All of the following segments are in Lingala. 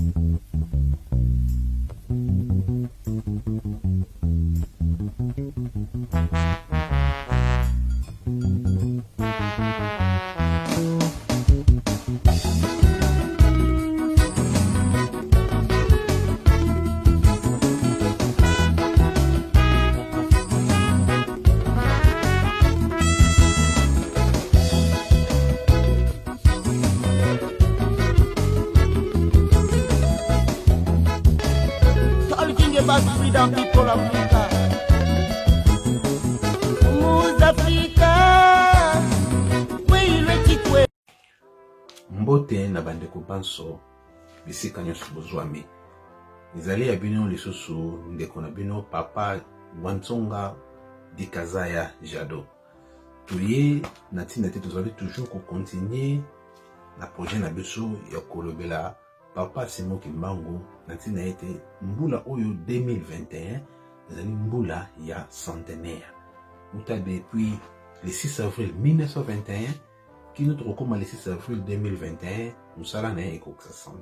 Talking about freedom, people of Africa. Move Africa. We ready to Mbote na bandeko banso bisika nyonso bozwami. Ezali ya bino lisusu ndeko na bino papa Wansonga Dikazaya Jado. Toye na ntina te tozali toujours kocontinue na projet na biso ya kolobela papa Simon Kimbangu na ntina ete mbula oyo 2021 ezali mbula ya centenaire uta depuis le 6 avril 1921 kino tokokoma le 6 avril 2021 mosala na ye ekokisa 100 ans.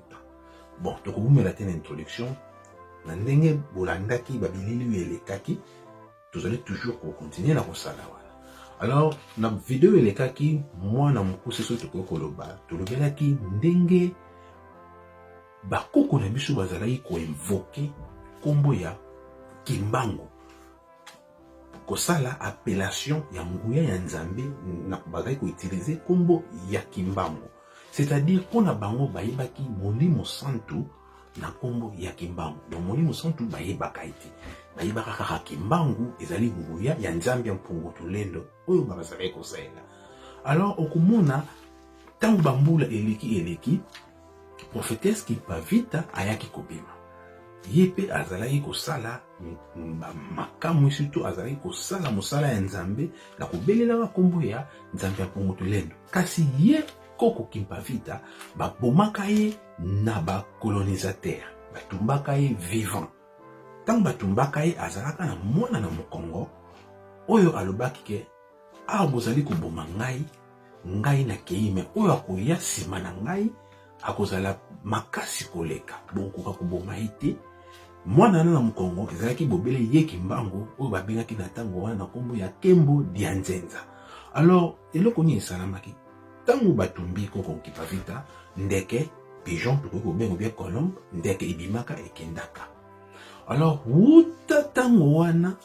Bon, tokowumela te na introduction na ndenge bolandaki babilili oyo elekaki, tozali toujours kokontinue na kosala wana. Alors na video elekaki mwana mokuse, soki tokoki koloba, tolobelaki ndenge bakoko na biso bazalaki koinvoke nkombo ya Kimbangu, kosala appellation ya nguya ya Nzambe, bazalaki koutilize nkombo ya Kimbangu, c'est-à-dire mpo na bango bayebaki Molimo Santu na nkombo ya Kimbangu. Donc Molimo Santu bayebaka ye te, bayebaka kaka Kimbangu ezali nguya ya Nzambe ya Mpungu Tulendo oyo bazalaki kosalela. Alors okomona ntango bambula eleki eleki, prophetesse Kimpavita ayaki kobima, ye mpe azalaki kosala makamwisi to azalaki kosala mosala ya Nzambe na kobelelaka nkombo ya Nzambe ya Mpungu Tulendo. Kasi ye koko Kimpavita babomaka ye na bacolonisateur, batumbaka ye vivant. Ntango batumbaka ye, azalaka na mwana na mokongo oyo alobaki ke awa bozali koboma ngai, ngai nakei, me oyo akoya nsima na ngai akozala makasi koleka, bokokoka koboma ye te. Mwana wana na mokongo ezalaki bobele ye Kimbangu oyo babengaki na ntango wana na nkombo ya Kembo Dianzenza. Alors eloko nini esalamaki ntango batumbi koko Kimpavita? Ndeke pigeon, tokoki kobenga bien colombe, ndeke ebimaka ekendaka. Alors wuta ntango wana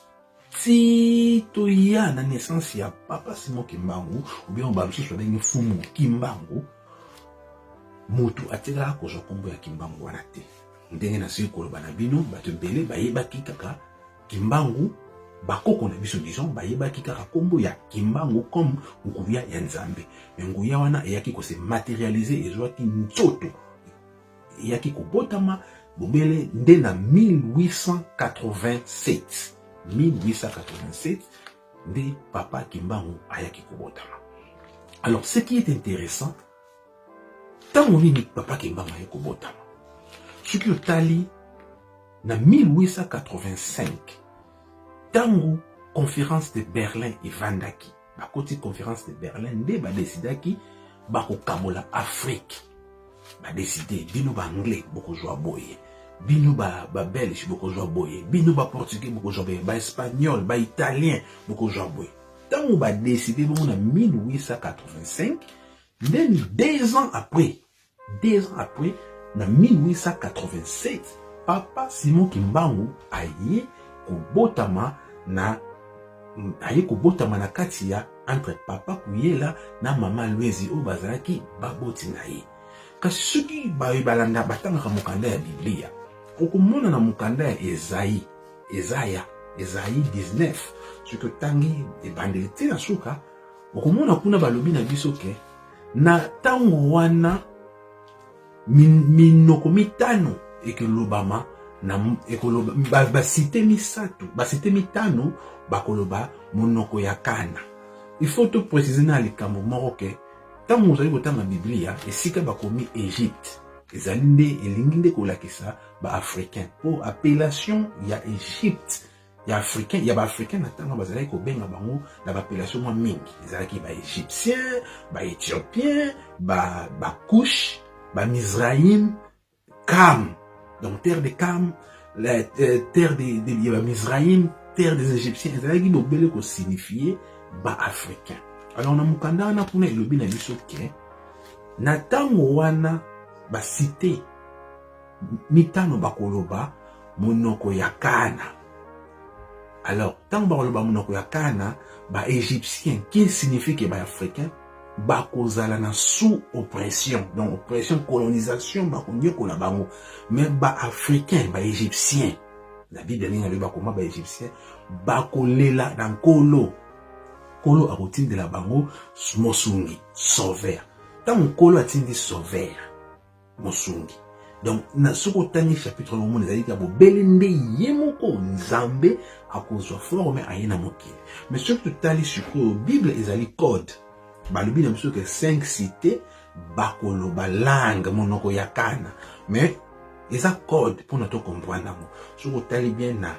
ti toya na naissance ya papa Simon Kimbangu, ou bien ba mosusu babengi Mfumu Kimbangu, motu atikalaka kozwa nkombo ya Kimbangu wana te. Ndenge nasili koloba na bino, bato ebele bayebaki kaka Kimbangu, bakoko na biso disons bayebaki kaka nkombo ya Kimbangu comme nguya ya Nzambe. Me nguya wana eyaki kose materialiser, ezwaki nzoto, eyaki kobotama bobele nde na 1887. 1887 nde papa Kimbangu ayaki kobotama. Alors ce qui est intéressant, ntango nini papa Kimbangu ayaki kobotama? Soki otali na 1885, ntango conférence de Berlin evandaki, bakoti conférence de Berlin nde badesidaki bakokabola Afrique. Badeside bino ba anglais bokozwa boye, bino ba belge bokozwa boye, bino ba portugais bokozwa boye, ba espagnol, ba italien bokozwa boye. Ntango badeside bongo na 1885, nde 2 ans après, 2 ans après na 1887, papa Simon Kimbangu aye kobotama na aye kobotama na kati ya entre papa Kuyela na mama Lwezi oyo bazalaki baboti na ye. Kasi soki baye balanda batangaka mokanda ya Biblia, okomona na mokanda ya Ezayi, Ezaya, Ezayi 19, soki otangi ebandeli ti na suka, okomona kuna balobi na biso ke na ntango wana minoko mitano ekolobama na ekoloba basite misato, basite mitano bakoloba monoko ya Kana. Il faut to préciser na likambo moko ke ntango ozali kotanga Biblia, esika bakomi Egypte ezali nde elingi nde kolakisa ba africain, po appellation ya Egypte ya africain ya ba africain na ntango bazalaki kobenga bango na ba appellation mwa mingi, ezalaki ba égyptien, ba éthiopien, ba couche, ba mizraïm. Kam, donc terre de Kam, la terre de ya Bamizraïm, terre des Égyptiens, ezalaki bobele kosignifie baafricain. Alors na mokanda wana kuna elobi na biso ke na ntango wana bacité mitano bakoloba monoko ya Kana. Alors ntango bakoloba monoko ya Kana, baégyptien, qui signifie ke baafricain, bakozala na sous oppression, donc oppression, colonisation, bakonyokola bango. Mais baafricain, baégyptien na Bible ndenge alobi, bakoma baégyptien, bakolela na Nkolo. Nkolo akotindela bango mosungi, sauveur. Ntango Nkolo atindi sauveur, mosungi, donc na soki otangi chapitre oyo, omona ezali kaka bobele nde ye moko Nzambe akozwa forme, aye na mokili. Mais soki totali sikoyo Bible, ezali code. Balobi na biso ke 5 cité bakoloba langue, monoko ya Kana, mais eza code mpona tocomprendre yango. Soki otali bien na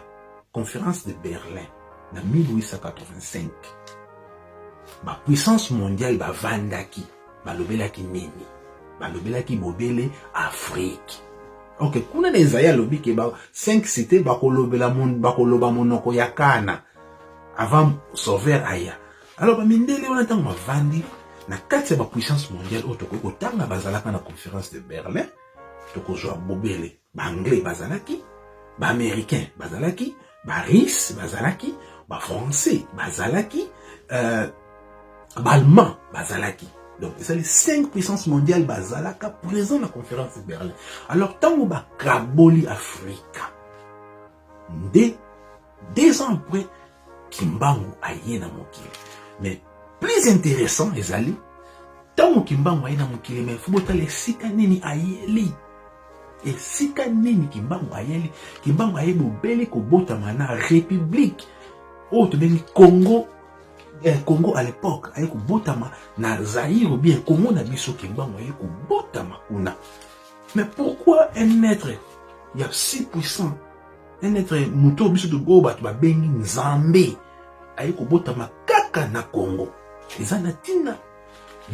Conférence de Berlin na 1885, bapuissance mondiale bavandaki, balobelaki nini? Balobelaki bobele Afrique. Ok, kuna na Ezayi alobi ke ba 5 cité bakolobela, bakoloba monoko ya Kana avant sauveur aya. Alors bamindele wana, ntango bavandi na kati ya bapuissance mondiale oyo tokoki kotanga bazalaka na Conférence de Berlin, tokozwa bobele baanglais bazalaki, baaméricain bazalaki, barusse bazalaki, bafrançais bazalaki, baallemand bazalaki. Donc ezali cinq puissances mondiales bazalaka présent na Conférence de Berlin. Alors ntango bakaboli Afrika, nde 2 ans après Kimbangu aye na mokili. Mais plus intéressant ezali ntango Kimbangu aye na mokili, mais faut botala esika nini ayeli, esika nini Kimbangu ayeli. Kimbangu aye bobele kobotama na république oyo tobengi Congo, Congo à l'époque. Aye kobotama na Zaïre ou bien Congo na biso. Kimbangu aye kobotama kuna. Mais pourquoi un être ya si puissant, un être moto oyo biso oyo bato babengi Nzambe, aye kobotama kaka na Congo? Eza na ntina.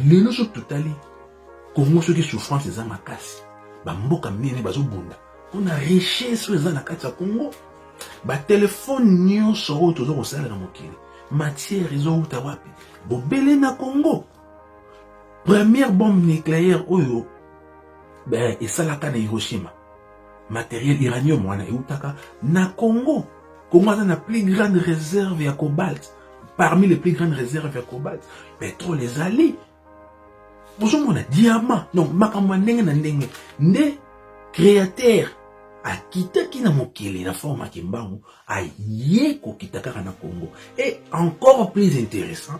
Lelo soki totali Congo, soki souffrance eza makasi, bamboka minene bazobunda mpona richesse oyo eza na kati ya Congo. Batelefone nyonso oyo toza kosala na mokili, matière ezowuta wapi? Bobele na Congo. Première bombe nucléaire oyo esalaka na Hiroshima, matériel uranium wana eutaka na Congo. Congo aza na plus grande réserve ya cobalt, parmi les plus grandes réserves ya cobalt. Pétrole ezali, bozomona diamant, donc makambo ya ndenge na ndenge. Nde créateur akitaki na mokili na forme ya Kimbangu, aye kokita kaka na Congo. Et encore plus intéressant,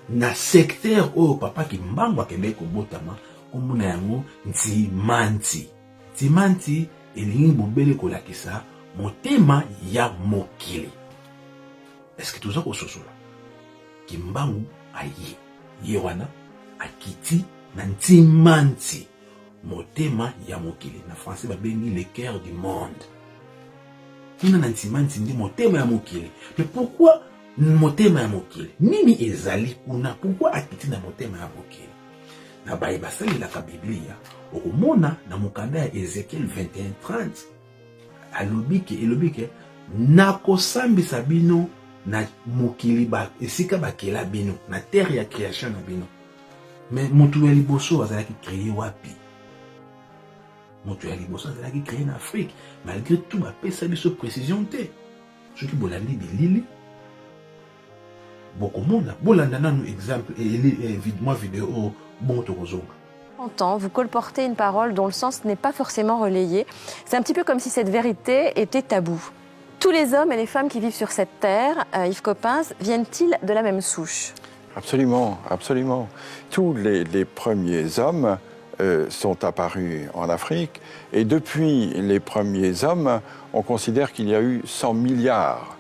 na secteur oyo papa Kimbangu akendeki kobotama, kombo na yango Ntimanti. Ntimanti elingi bobele kolakisa motema ya mokili. Est-ce toza kososola? Kimbangu aye, ye wana akiti na Ntimanti, motema ya mokili. Na français babengi le cœur du monde. Kuna na Ntimanti nde motema ya mokili. Mais pourquoi motema ya mokili? Nini ezali kuna? Pourquoi akiti na motema ya mokili? Na baye basalelaka Biblia, okomona na mokanda ya Ezekiel 21:30, alobi ke, elobi ke nakosambisa bino na mokili esika bakela bino, na terre ya création na bino. Mais moto ya liboso azalaki créé wapi? Moto ya liboso azalaki créé na Afrique. Malgré tout, bapesa biso précision te. Soki bolandi bilili, bokomona. Bolanda nanu exemple, mwa video oyo, bongo tokozonga. Temps, vous colportez une parole dont le sens n'est pas forcément relayé. C'est un petit peu comme si cette vérité était taboue. Tous les hommes et les femmes qui vivent sur cette terre, Yves Coppens, viennent-ils de la même souche? Absolument, absolument. Tous les premiers hommes sont apparus en Afrique et depuis les premiers hommes, on considère qu'il y a eu 100 milliards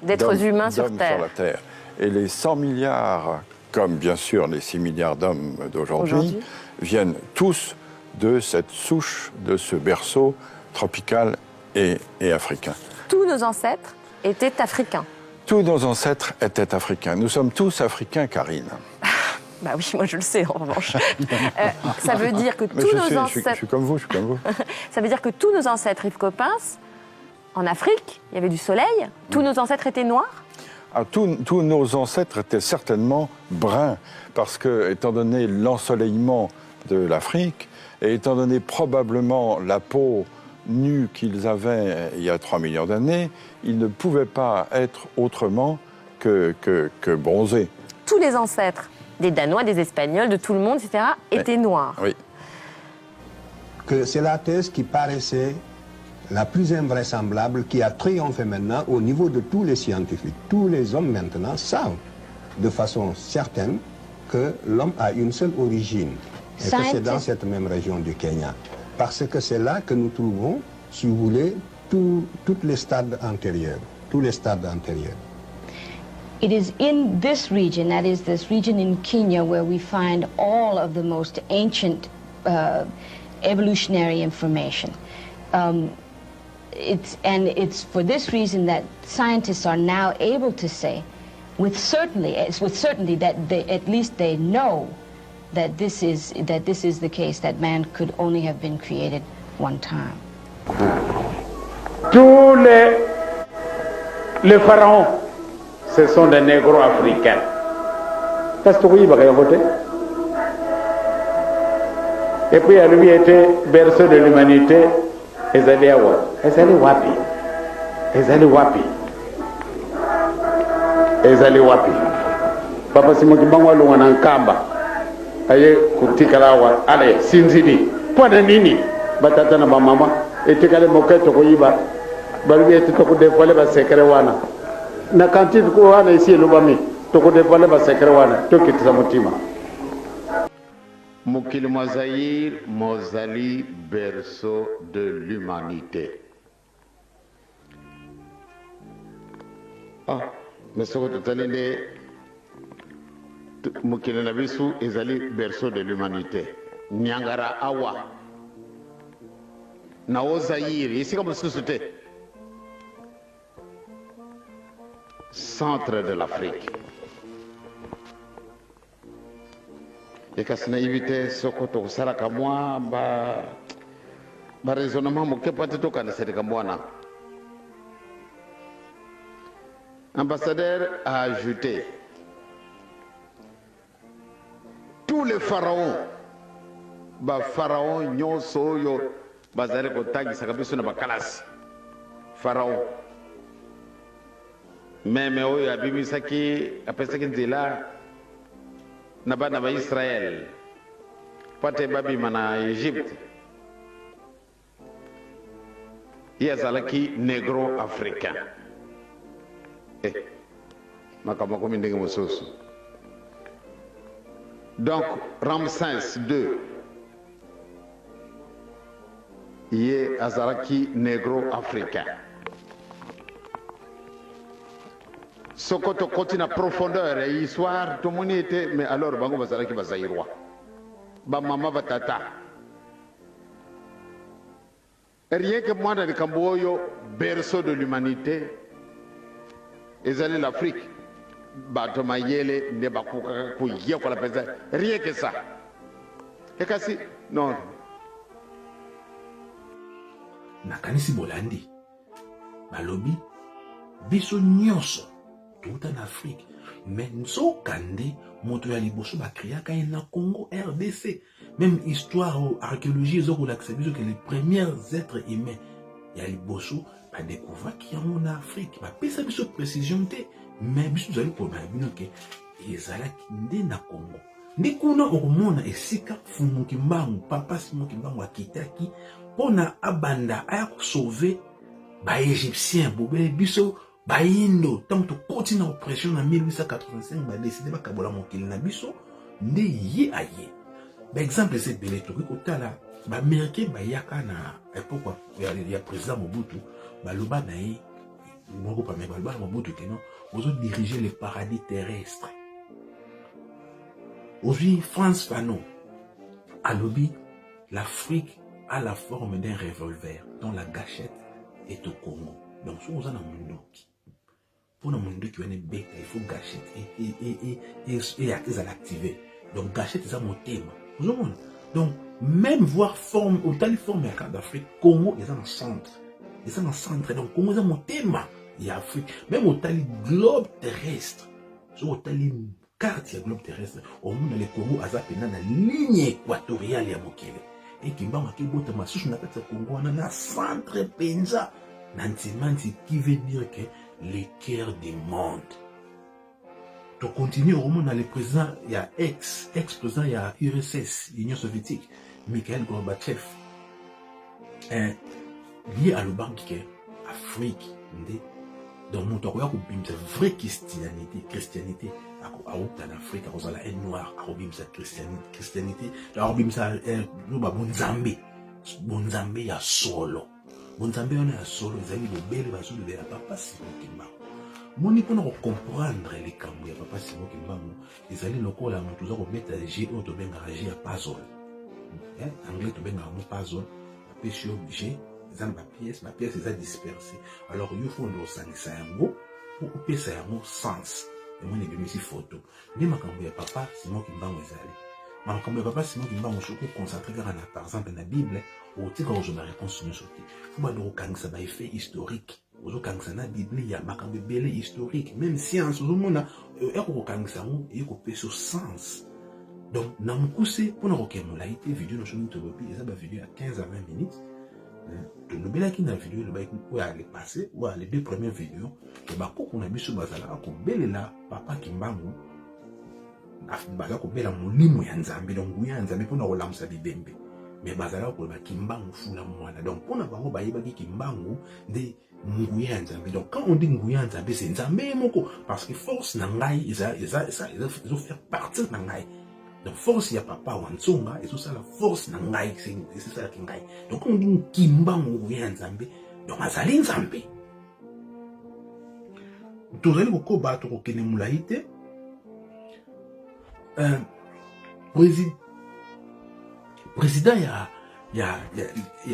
d'êtres humains sur d'hommes Terre. Sur la Terre. Et les 100 milliards, comme bien sûr les 6 milliards d'hommes d'aujourd'hui, Aujourd'hui. Viennent tous de cette souche, de ce berceau tropical et africain. Tous nos ancêtres étaient africains. Tous nos ancêtres étaient africains. Nous sommes tous africains, Karine. Bah oui, moi je le sais en revanche. Ça veut dire que Mais tous je nos suis, je suis- ancêtres. je suis comme vous, je suis comme vous. Ça veut dire que tous nos ancêtres, Yves Coppens, en Afrique, il y avait du soleil, tous nos ancêtres étaient noirs. Ah, tous nos ancêtres étaient certainement bruns, parce que, étant donné l'ensoleillement de l'Afrique, et étant donné probablement la peau nue qu'ils avaient il y a 3 millions d'années, ils ne pouvaient pas être autrement que bronzés. Tous les ancêtres des Danois, des Espagnols, de tout le monde, etc., étaient noirs. Oui. Que c'est la thèse qui paraissait la plus invraisemblable qui a triomphé maintenant au niveau de tous les scientifiques. Tous les hommes maintenant savent de façon certaine que l'homme a une seule origine et que c'est dans cette même région du Kenya. Parce que c'est là que nous trouvons, si vous voulez, tous les stades antérieurs. Tous les stades antérieurs. It is in this region, that is this region in Kenya, where we find all of the most ancient evolutionary information. And it's for this reason that scientists are now able to say with certainty that at least they know that this is the case, that man could only have been created one time. Tous les pharaons, ce sont des négros africains. Parce que oui, il va voter. Et puis, elle lui était berceau de l'humanité. Ezali awa. Ezali wapi. Ezali wapi. Ezali wapi. Papa Simon Kimbangu alongwa na Nkamba. Aye kutikala awa. Ale, sinzidi. Pona nini? Batata na bamama. Etikale moke tokoyiba. Balobi ete tokodévoiler ba secret wana. Na kantine ko wana esi elobami. Tokodévoiler ba secret wana. Tokitisa motima. Mokili mwa Zaïre mozali berceau de l'humanité. Ah, mais soko totali nde mokili na biso ezali berceau de l'humanité. Niangara awa na o Zaïre esika mosusu te. Centre de l'Afrique. Ekasi nayebi te soko tokosalaka mwa ba raisonnement moke po ate tokanisa likambo wana. Ambassadeur a ajouté tous les pharaons, ba pharaon nyonso oyo bazali kotangisaka biso na bakalasi. Pharaon meme oyo abimisaki, apesaki nzela na bana ba Israël po ate babima na Égypte, ye azalaki négro africain. Makambo akomi ndenge mosusu. Donc Ramsès II ye azalaki négro africain. Soko tokoti na profondeur ya histoire tomoni ete mais alors bango bazalaki bazaïrois, bamama batata. Rien que mwana likambo oyo berceau de l'humanité ezali l'Afrique, bato mayele nde bakokaka koyekola mpenza rien que ça. Ekasi non. Nakanisi bolandi balobi biso nyonso touta na Afrique, mais nzoka nde moto ya liboso bakreaka ye na Congo RDC. Même histoire archéologie ezokolakisa biso que les premiers êtres humains ya liboso badécouvraki yango na Afrique. Bapesa biso précision te, mais biso tozali koloba na bino ke ezalaki nde na Congo. Nde kuna okomona esika Mfumu Kimbangu, Papa Simon Kimbangu akitaki mpona abanda aya kosauver baégyptien bobele biso bayindo. Ntango tokoti na oppression na 1885, badécider bakabola mokili na biso, nde ye aye. Baexemple eza ebele. Tokoki kotala baaméricain bayaka na époque ya président Mobutu, baloba na ye moko pame, baloba na Mobutu ke non, ozodirige le paradis terrestre. Ozwi Frantz Fanon alobi l'Afrique a la forme d'un revolver dont la gâchette est au Congo. Donc soki oza na mondoki, mpona mondoki wana ebeta, il faut gâchette ezala active. Donc gâchette eza motema. Ozomona? Donc même voir forme, otali forme ya carte d'Afrique, Congo eza na centre. Eza na centre. Donc Congo eza motema ya Afrique. Même otali globe terrestre. Soki otali carte ya globe terrestre, omona le Congo aza pena na ligne équatoriale ya mokili. Et Kimbangu akebotama susu na kati ya Congo wana na centre penza na ntimanti, qui veut dire que le cœur du monde. To continue okomona le président ya ex ex président ya URSS, Union soviétique, Mikhail Gorbatchev, ye alobaki ke Afrique nde donc moto akoya kobimisa vraie christianité, christianité auta na Afrique, akozala un noir, akobimisa christianité, akobimisa loba bonzambe, bonzambe ya solo. Bonzambe wana ya solo ezali bobele bazolobela Papa Simon Kimbangu. Moni, mpona kocomprendre likambo ya Papa Simon Kimbangu, ezali lokola moto oza kobeta jeu oyo tobengaka jeu ya puzzle. Anglais tobengaka mo puzzle. Bapesi yo jeu, eza na bapièce, bapièce eza dispersé. Alors yo faut nde osangisa yango mpo opesa yango sens. Emoni ebimisi photo. Nde makambo ya Papa Simon Kimbangu ezali. Makambo ya Papa Simon Kimbangu, soki oconcentre kaka na, par exemple, na Bible, okotika kozwa baréponse nyonso te. Faut bando kokangisa baeffet historique, ozokangisa na Biblia makambo ebele historique, même science. Ozomona eko kokangisa yango, eye kopesa sens. Donc na mokuse, mpona kokende molai te, video nyonso nini tolobi eza bavideo ya 15 à 20 minutes. Tolobelaki na video elobaki oyo ya le passé, oyo ya les deux premières vidéos, ya bakoko na biso bazalaka kobelela Papa Kimbangu, baza kobela molimo ya Nzambe, donc nguya ya Nzambe mpona kolamusa bibembe. Mais bazalaka koloba Kimbangu fula mwana. Donc mpona bango bayebaki Kimbangu nde nguya ya Nzambe. Donc quand on dit nguya ya Nzambe, c'est Nzambe ye moko, parce que force na ngai ezofaire partir na ngai. Donc force ya Papa wa Ntsonga ezosala force na ngai, ezosalaki ngai. Donc quand on dit Kimbangu nguya ya Nzambe, donc azali Nzambe. Tozali kokoba, tokokende molai te. Président ya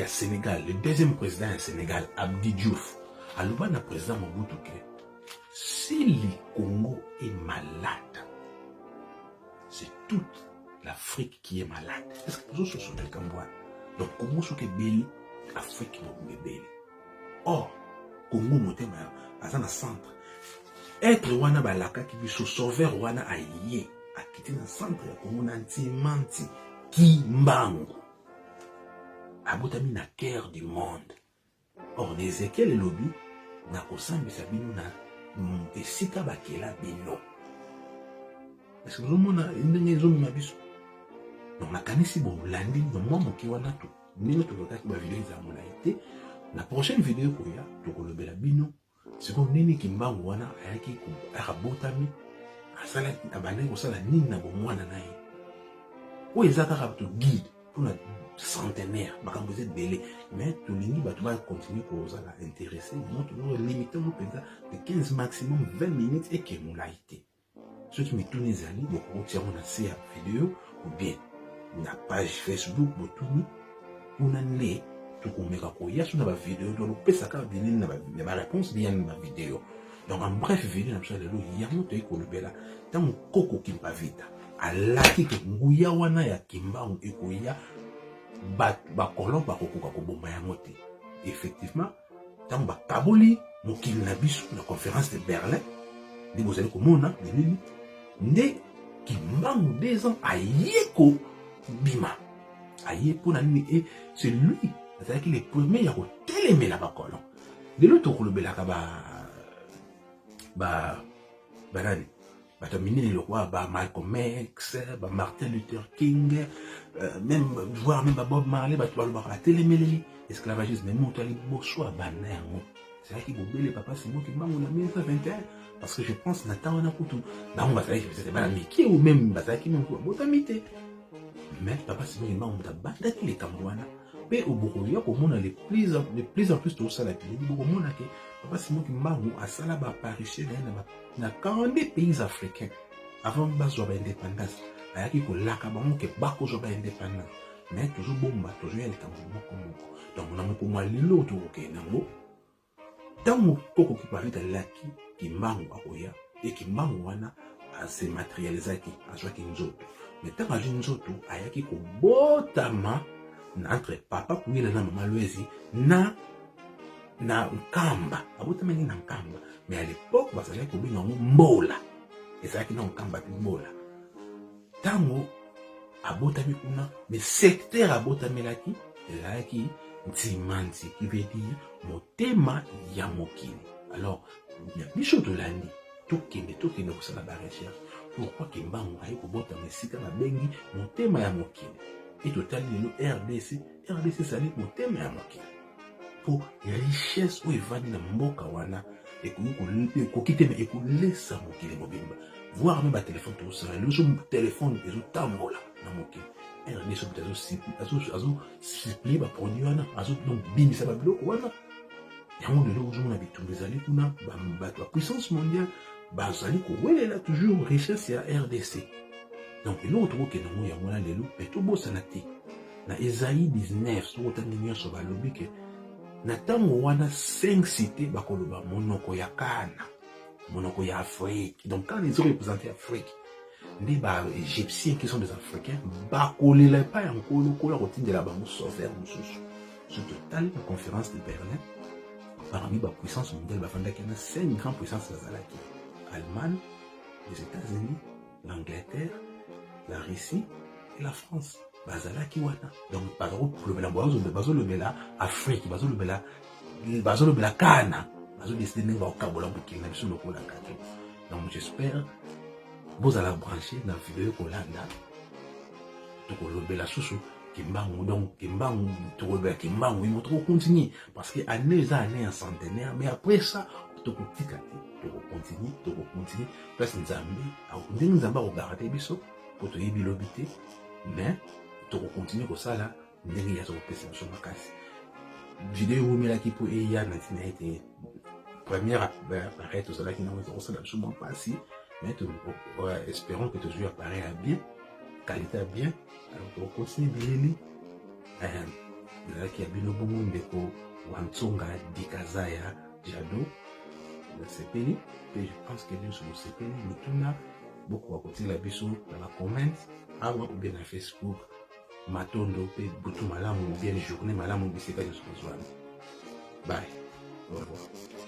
Sénégal, le deuxième président ya Sénégal, Abdi Diouf, aloba na président Mobutu ke si le Congo est malade, c'est toute l'Afrique qui est malade. Est-ce que tozososola likambo wana? Donc Congo soki ebeli, Afrique mobimba ebeli. Or Congo motema aza na centre. Être wana balakaki biso, sauveur wana aye, akiti na centre ya Congo na Ntimanti. Kimbangu abotami na cœur du monde. Or na Ezekiel elobi: nakosambisa bino na esika bakela bino. Parce que ozomona ndenge ezomema biso. Donc nakanisi bolandi na mwa moke wana to ndenge tolobaki, bavideo eza molai te. Na prochaine video koya, tokolobela bino sikoyo ndenge Kimbangu wana ayaki, akabotami, asalaki, abandaki kosala nini na bomwana na ye. Oyo eza kaka to guide mpona centenaire. Makambo eza ebele, mais tolingi bato bacontinue kozala intéressé. Yango tozolimite ngo mpenza de 15 maximum 20 minutes, eke molai te. Soki mituni ezali, bokokotia yango na se ya video ou bien na page Facebook, botuni kuna nde tokomeka koya so na bavideo. Donc opesaka binini na baréponse bien na bavideo. Donc en bref, video na biso ya lelo, yango toyei kolobela ntango koko Kimpavita alaki ke nguya wana ya Kimbangu ekoya, bacolon bakokoka koboma yango te. Effectivement, ntango bakaboli mokili na biso na Conférence de Berlin, nde bozali komona bilili nde Kimbangu 2 ans aye kobima. Aye mpona nini? E c'est lui azalaki le premier ya kotelemela bacolon. Lelo tokolobelaka ba ba banani, bato ya minene lokola ba Malcolm X, ba Martin Luther King, même voire même ba Bob Marley, bato balobaka batelemeleli esclavagisme. Moto ya liboso abanda yango ezalaki bobele Papa Simon Kimbangu na 1921, parce que je pense na ntango wana kutu bango bazalaki peut-être bana mike ou même bazalaki même babotami te. Mais Papa Simon Kimbangu moto abandaki likambo wana. Mpe obokoya komona de plus en plus tozosala bilili, bokomona ke Papa Simon Kimbangu asala baapparition na ye na 42 pays africains avant bazwa baindépendance. Ayaki kolaka bango ke bakozwa baindépendance, mais tozobomba, tozoya likambo moko moko. Donc na mokolo ya lelo tokokende yango. Ntango koko Kimpavita alaki Kimbangu akoya, e Kimbangu wana ase matérialisaki, azwaki nzoto. Mais ntango azwi nzoto, ayaki kobotama na entre papa Kuyela na mama Lwezi na Nkamba. Abotamaki na Nkamba, mais à l'époque bazalaki kobenga yango Mbola, ezalaki na Nkamba te, Mbola. Ntango abotami kuna, mais secteur abotamelaki ezalaki Ntimanti, qui veut dire motema ya mokili. Alors biso tolandi, tokende kosala barecherche pourquoi Kimbangu aye kobotama esika babengi motema ya mokili. E totali lelo RDC, RDC ezali motema ya mokili mpo richesse oyo evandi na mboka wana ekoki te, mais ekolesa mokili mobimba, voire même batelefone tozosala lelo. So telefone ezotambola na mokili, RDC moto azosupplie baproduit wana, azobimisa babiloko wana. Yango lelo ozomona bitumba ezali kuna, bato ya puissance mondiale bazali kowelela toujours richesse ya RDC. Donc eloko tokokende yango, yango wana lelo. Mpe tobosana te, na Esaïe 19, soki otangi nyonso, balobi ke na ntango wana 5 cité bakoloba monoko ya Kana, monoko ya Afrique. Donc Kana ezoreprésente Afrique. Nde baégyptien qui sont des Africains bakolela epai ya Nkolo, Nkolo akotindela bango sauveur mosusu. So totali na Conférence de Berlin, parmi bapuissance mondiale bafandaki na cinq grandes puissance bazalaki Allemagne, les États-Unis, l'Angleterre, la Russie et la France. Bazalaki wana, donc bazolobela, bazolobela Afrique, bazolobela Kana, bazodécider ndenge bakokabola mokili na biso lokola gâteau. Donc j'espère bozala branché na video kolanda. Tokolobela susu Kimbangu, donc Kimbangu, tokolobela Kimbangu ye moto. Tokocontinue parce que année eza année ya centenaire, mais après ça tokotika te, tokocontinue, tokocontinue place Nzambe, ndenge Nzambe akogarde biso, mpo toyebi lobi te. Mais tokocontinue kosala ndenge ye azokopesa biso makasi. Video ewumelaki mpo eya na ntina ete première appareil tozalaki nango ezakosala biso mwa mpasi, mais espérons que tozwi appareil ya bien, qualité ya bien. Alors tokocontinue bilili ezalaki ya bino bongo, ndeko Wantsonga Dikazaya Jado. Nasepeli mpe je pense que nyonso bosepeli. Mituna bokoka kotiela biso na bacomment awa ou bien na Facebook. Matondo mpe butu malamu ou bien journée malamu bisika nyonso bozwami. Bye, au revoir.